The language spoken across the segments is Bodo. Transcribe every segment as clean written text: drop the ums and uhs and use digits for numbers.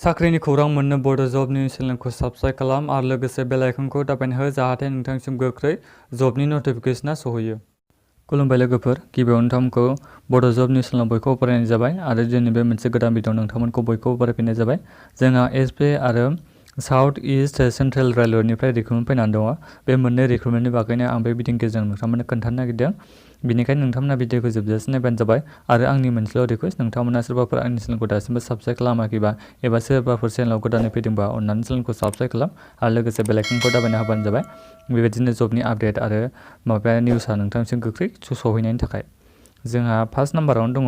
साख्रिनि खौरां मोननो बड' जबनि चेनेलखौ साबस्क्राइब खालाम आरो लोगोसे बेल आइकनखौ दाबायना हो जाहाथे नोंथांसिम गोख्रै जबनि नटिफिकेसना सहैयो। खुलुमबाय लोगोफोर, गिबियाव नोंथांमोनखौ बड' जबनि चेनेलाव बयखौबो बरायनाय जाबाय आरो दिनै बे मोनसे गोदान भिडिअ नोंथांमोनखौ बयखौबो बरायफिननाय जाबाय। जोंहा SBI आरो साउथ इस्ट सेन्ट्रेल रेलवेनिफ्राय रिक्रुटमेन्ट फैनानै दङ। बे मोननै रिक्रुटमेन्टनि बागैनो आं बे भिडिअनि गेजेरजों नोंथांमोननो खोन्थानो नागिरदों। बेनिखायनो नोंथांमोना भिडिअखौ जोबजासिम नायबानो जाबाय आरो आंनि मोनसेल' रिक्वेस्ट, नोंथांमोना सोरबाफोर आंनि चेनेलखौ दासिमबो साबस्क्राइब खालामाखैबा एबा सोरबाफोर चेनेलाव गोदानै फैदोंबा अन्नानै चेनेलखौ साबस्क्राइब खालाम आरो लोगोसे बेल आइकनखौ दाबायना होबानो जाबाय। बेबायदिनो जबनि आपडेट आरो निउसआ नोंथांसिम गोख्रै सहैनायनि थाखाय। जोंहा फार्स्ट नाम्बारावनो दङ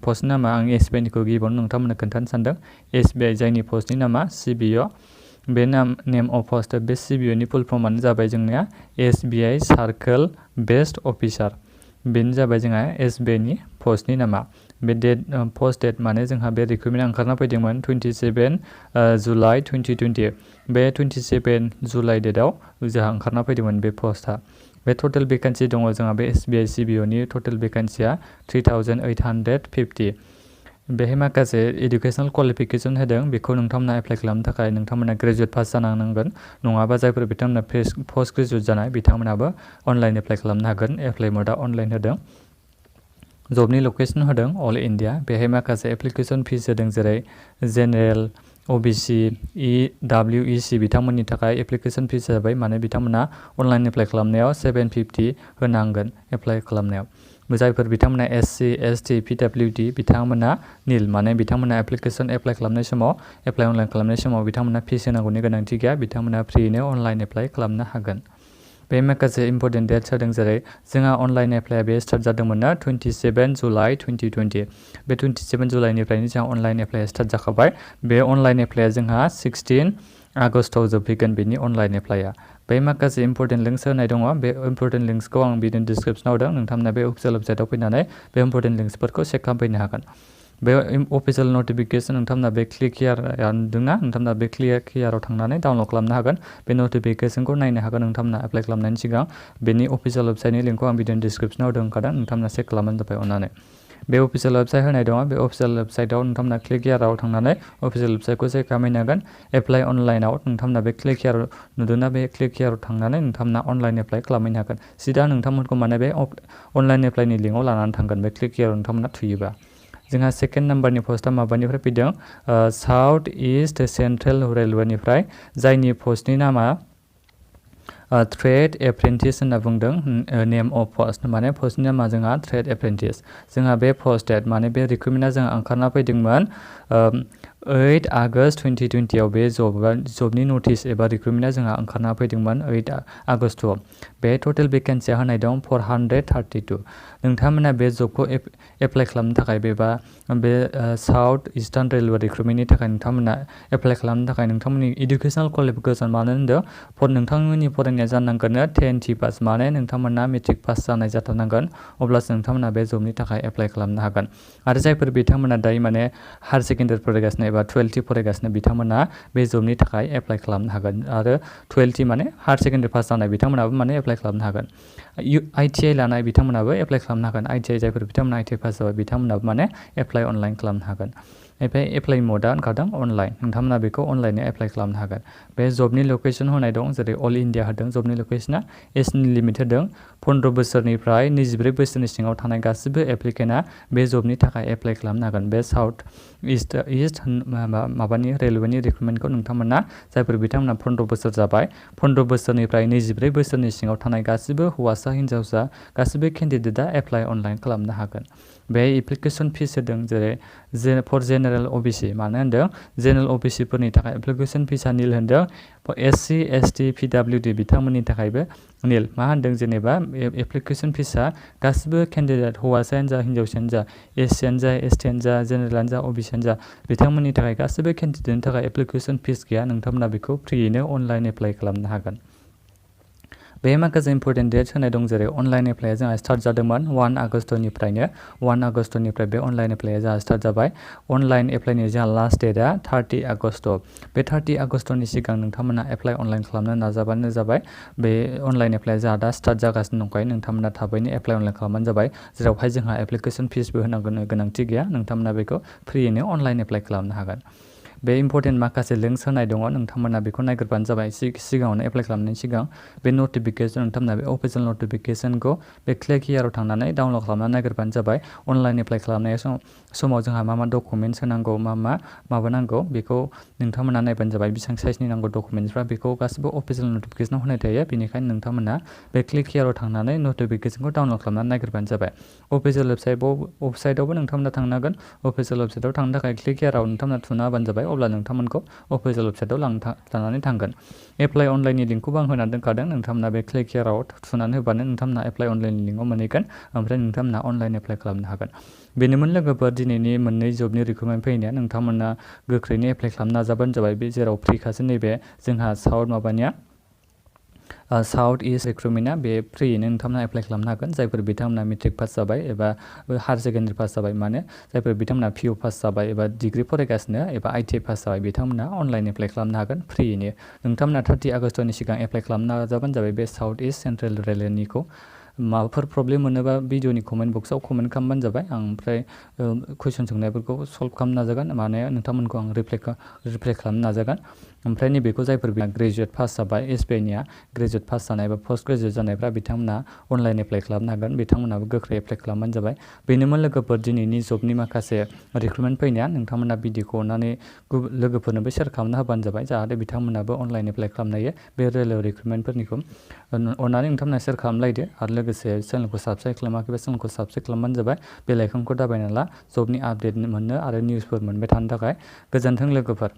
पस्टनि नामा। आं SBIनिखौ गिबियावनो नोंथांमोननो खोन्थानो सानदों। SBI जायनि पस्टनि नामा CBO। बे नेम अफ पस्ट, बे CBOनि फुल फर्मआनो जाबाय जोंनिया SBI सार्कोल बेस्ड अफिसार। बेनो जाबाय जोंहा SBIनि पस्टनि नामा। बे पस्ट डेट माने जोंहा बे रिक्रुटमेन्ट ओंखारना फैदोंमोन 27 जुलाइ 2020। बे 27 जुलाइ डेटआव जोंहा ओंखारना फैदोंमोन बे पस्टआ। बे टटेल भेकेन्सि दङ जोंहा बे SBI CBOनि टटेल भेकेन्सिया 3850। बेहाय माखासे इडुकेसनेल क्वालिफिकेसन होदों। बेखौ नोंथांमोना एप्लाइ खालामनो थाखाय नोंथांमोना ग्रेजुवेट पास जानांगोन, नङाबा जायफोर बिथांमोना पोस्ट ग्रेजुवेट जानाय बिथांमोनाबो अनलाइन एप्लाइ खालामनो हागोन। एप्लाइ मोडआ अनलाइन होदों। जबनि लकेसन होदों अल इन्डिया। बेहाय माखासे एप्लिकेसन फिस होदों, जेरै जेनेरेल, OBC, WEC बिथांमोननि थाखाय एप्लिकेसन फिस जाबाय, माने बिथांमोना अनलाइन एप्लाइ खालामनायाव 750 होनांगोन एप्लाइ खालामनायाव। जायफोर बिथांमोना SC, ST, PWD बिथांमोना निल, माने बिथांमोना एप्लाइ खालामनाय समाव अनलाइन खालामनाय समाव बिथांमोना फिस होनांगौनि गोनांथि गैया। बिथांमोना फ्रियैनो अनलाइन एप्लाइ खालामनो हागोन। बे माखासे इम्पर्टेन्ट डेट्स होदों, जेरै जोंहा अनलाइन एप्लाइआ बे स्टार्ट जादोंमोन ना 27 जुलाइ 2020। बे 27 जुलाइनिफ्रायनो जोंहा अनलाइन एप्लाइआ स्टार्ट जाखाबाय। बे अनलाइन एप्लाइआ जोंहा 16 आगस्टआव जोबफैगोन बेनि अनलाइन एप्लाइआ। बे माखासे इम्पर्टेन्ट लिंक्स होनाय दङ। बे इम्पर्टेन्ट लिंक्सखौ आं बिदिनो डिसक्रिप्सनाव होदों। नोंथांमोना बे अफिसियेल वेबसाइटआव फैनानै बे इम्पर्टेन्ट लिंक्सफोरखौ चेक खालामफैनो हागोन। बे अफिसियेल नटिफिकेसन नोंथांमोना बे क्लिक हियारआ नुदोंना, नोंथांमोना बे क्लिक हियाराव थांनानै डाउनलड खालामनो हागोन। बे नटिफिकेसनखौ नायनो हागोन नोंथांमोना एप्लाइ खालामनायनि सिगां। बेनि अफिसियेल वेबसाइटनि लिंकखौ आं बिदिनो डिसक्रिप्सनाव होखादों। नोंथांमोना चेक खालामबानो जाबाय अननानै। बे अफिसियेल वेबसाइट होनाय दङ। बे अफिसियेल वेबसाइटआव नोंथांमोना क्लिक हियाराव थांनानै अफिसियेल वेबसाइटखौ चेक खालामहैनो हागोन। एप्लाइ अनलाइनाव नोंथांमोना बे क्लिक हियार नुदोंना, बे क्लिक हियाराव थांनानै नोंथांमोना अनलाइन एप्लाइ खालामहैनो हागोन। सिदा नोंथांमोनखौ माने बे अनलाइन एप्लाइनि लिंकआव लानानै थांगोन बे क्लिक हियाराव नोंथांमोना थुयोबा। जोंहा सेकेन्ड नाम्बारनि पस्टआ माबानिफ्राय फैदों, साउथ इस्ट सेन्ट्रेल रेलवेनिफ्राय, जायनि पस्टनि नामा ट्रेड एप्रेन्टिस होनना बुंदों। नेम अफ पस्ट माने पस्टनि नामा जोंहा ट्रेड एप्रेन्टिस। जोंहा बे पस्ट डेट माने बे रिक्रुटमेन्टआ जोंहा ओंखारना फैदोंमोन 8 आगस्ट 2020आव। बे जबनि नटिस एबा रिक्रुटमेन्टआ जोंहा ओंखारना फैदोंमोन 8 आगस्टआव। बे टटेल भेकेन्सिया होनाय दं 432। नोंथांमोना बे जबखौ एप्लाइ खालामनो थाखाय बे साउथ इस्टार्न रेलवे रिक्रुटमेन्टनि थाखाय नोंथांमोना एप्लाइ खालामनो थाखाय नोंथांमोननि इडुकेसनेल क्वालिफिकेसन मानो होनदों, नोंथांमोननि फरायनाया जानांगोन 10th पास, माने नोंथांमोना मेट्रिक पास जानाय जाथारनांगोन। अब्लासो नोंथांमोना बे जबनि थाखाय एप्लाइ खालामनो हागोन। आरो जायफोर बिथांमोना दायो माने हायार सेकेन्डारि फरायगासिनो एबा 12th फरायगासिनो बिथांमोना बे जबनि थाखाय एप्लाइ खालामनो हागोन। आरो 12th माने हायार सेकेन्डारि पास जानाय बिथांमोनाबो माने एप्लाइ खालामनो हागोन। ITI लानाय बिथांमोनाबो एप्लाइ खालामनो हागोन। ITI जायफोर बिथांमोना ITI पास जाबाय बिथांमोनाबो माने एप्लाइ अनलाइन खालामनो हागोन। ओमफ्राय एप्लाइ मोडआ ओंखारदों अनलाइन। नोंथांमोना बेखौ अनलाइनै एप्लाइ खालामनो हागोन। बे जबनि लकेसन होनाय दं, जेरै अल इन्डिया होदों जबनि लकेसना। एजनि लिमिट होदों 15 बोसोरनिफ्राय 24 बोसोरनि सिङाव थानाय गासिबो एप्लिकेन्टआ बे जबनि थाखाय एप्लाइ खालामनो हागोन। बे साउथ इस्ट माबानि रेलवेनि रिक्रुटमेन्टखौ नोंथांमोना जायफोर बिथांमोना 15 बोसोर जाबाय, 15 बोसोरनिफ्राय 24 बोसोरनि सिङाव थानाय गासिबो हौवासा हिन्जावसा गासिबो केन्डिडेटआ एप्लाइ अनलाइन खालामनो हागोन। बे एप्लिकेसन फिस होदों, जेरै फर जेनेरेल OBC, मानो होनदों जेनेरेल OBC फोरनि थाखाय एप्लिकेसन फिसा निल होनदों। SC, ST, PWD बिथांमोननि थाखायबो निल। मा होनदों, जेनेबा एप्लिकेसन फिसा गासिबो केन्डिडेट हौवासायानो जा हिन्जावसायानो जा, SCयानो जा, STयानो जा, जेनेरेलानो जा, OBCयानो जा, बिथांमोननि थाखाय गासिबो केन्डिडेटनि थाखाय एप्लिकेसन फिस गैया। नोंथांमोना बेखौ फ्रियैनो अनलाइन एप्लाइ खालामनो हागोन। बे माखासे इम्पर्टेन्ट डेट्स होनाय दं, जेरै अनलाइन एप्लाइआ जोंहा स्टार्ट जादोंमोन 1 आगस्टनिफ्रायनो। 1 आगस्टनिफ्राय बे अनलाइन एप्लाइआ जोंहा स्टार्ट जाबाय। अनलाइन एप्लाइनि जोंहा लास्ट डेटआ 30 आगस्ट। बे 30 आगस्टनि सिगां नोंथांमोना एप्लाइ अनलाइन खालामनो नाजाबानो जाबाय। बे अनलाइन एप्लाइआ जोंहा दा स्टार्ट जागासिनो दंखायो। नोंथांमोना थाबैनो एप्लाइ अनलाइन खालामबानो जाबाय, जेरावहाय जोंहा एप्लिकेसन फिसबो होनांगौनि गोनांथि गैया। नोंथांमोना बेखौ फ्रियैनो अनलाइन एप्लाइ खालामनो हागोन। बे इम्पर्टेन्ट माखासे लिंक्स होनाय दङ नोंथांमोना बेखौ नायग्रोबानो जाबाय सिगाङावनो एप्लाइ खालामनायनि सिगां बे नटिफिकेसन नोंथांमोना बे अफिसियेल नटिफिकेसनखौ बे क्लिक हियाराव थांनानै डाउनलड खालामनानै नायग्रोबानो जाबाय अनलाइन एप्लाइ खालामनाय समाव जोंहा मा डकुमेन्ट्स होनांगौ माबा नांगौ बेखौ नोंथांमोना नायबानो जाबाय बेसेबां साइजनि नांगौ डकुमेन्ट्सफ्रा बेखौ गासिबो अफिसियेल नटिफिकेसनाव होनाय थायो बेनिखायनो नोंथांमोना बे क्लिक हियाराव थांनानै नटिफिकेसनखौ डाउनलड खालामनानै नायग्रोबानो जाबाय अफिसियेल वेबसाइटआवबो नोंथांमोना थांनांगोन अफिसियेल वेबसाइटआव थांनो थाखाय क्लिक हियाराव नोंथांमोना थुना होबानो जाबाय अब्ला नोंथांमोनखौ अफिसियेल वेबसाइटआव लानानै थांगोन एप्लाइ अनलाइननि लिंकखौबो आं होनानै दोनखादों नोंथांमोना बे क्लिक हियाराव थुनानै होबानो नोंथांमोना एप्लाइ अनलाइननि लिंकआव मोनहैगोन ओमफ्राय नोंथांमोना अनलाइन एप्लाइ खालामनो हागोन बेनोमोन लोगोफोर दिनैनि मोननै जबनि रिक्रुटमेन्ट फैनाया नोंथांमोना गोख्रैनो एप्लाइ खालामनो नाजाबानो जाबाय बे जेराव फ्रिखासो नैबे जोंहा साउथ इस्ट रिक्रुटमेन्टआ बे फ्रियैनो नोंथांमोना एप्लाइ खालामनो हागोन जायफोर बिथांमोना मेट्रिक पास जाबाय एबा हायार सेकेन्डारि पास जाबाय माने जायफोर बिथांमोना पिइउ पास जाबाय एबा डिग्रि फरायगासिनो एबा आइटिआइ पास जाबाय बिथांमोना अनलाइन एप्लाइ खालामनो हागोन फ्रियैनो नोंथांमोना 30 आगस्टनि सिगां एप्लाइ खालामनो नाजाबानो जाबाय बे साउथ इस्ट सेन्ट्रेल रेलवेनिखौ माबाफोर प्रब्लेम मोनोबा भिडिअनि कमेन्ट बक्सआव कमेन्ट खालामबानो जाबाय आं ओमफ्राय कुइसन सोंनायफोरखौ सल्भ खालामनो नाजागोन माने नोंथांमोनखौ आं रिप्लाइ खालामनो नाजागोन ओमफ्राय नैबेखौ जायफोर ग्रेजुवेट पास जाबाय SBIनिया ग्रेजुवेट पास जानाय एबा पोस्ट ग्रेजुवेट जानायफ्रा बिथांमोना अनलाइन एप्लाइ खालामनो हागोन बिथांमोनाबो गोख्रै एप्लाइ खालामबानो जाबाय बेनोमोन लोगोफोर दिनैनि जबनि माखासे रिक्रुटमेन्ट फैनाया नोंथांमोना भिडिअखौ अननानै लोगोफोरनोबो शेयार खालामना होबानो जाबाय जाहाथे बिथांमोनाबो अनलाइन एप्लाइ खालामनो हायो बे रेलवे रिक्रुटमेन्टफोरनिखौ अननानै नोंथांमोना शेयार खालामलायदो आरो लोगोसे चेनेलखौ साबस्क्राइब खालामाखैबा चेनेलखौ साबस्क्राइब खालामबानो जाबाय बेल आइकनखौ दाबायना ला जबनि आपडेट मोननो आरो निउसफोर मोनबाय थानो थाखाय गोजोन्थों लोगोफोर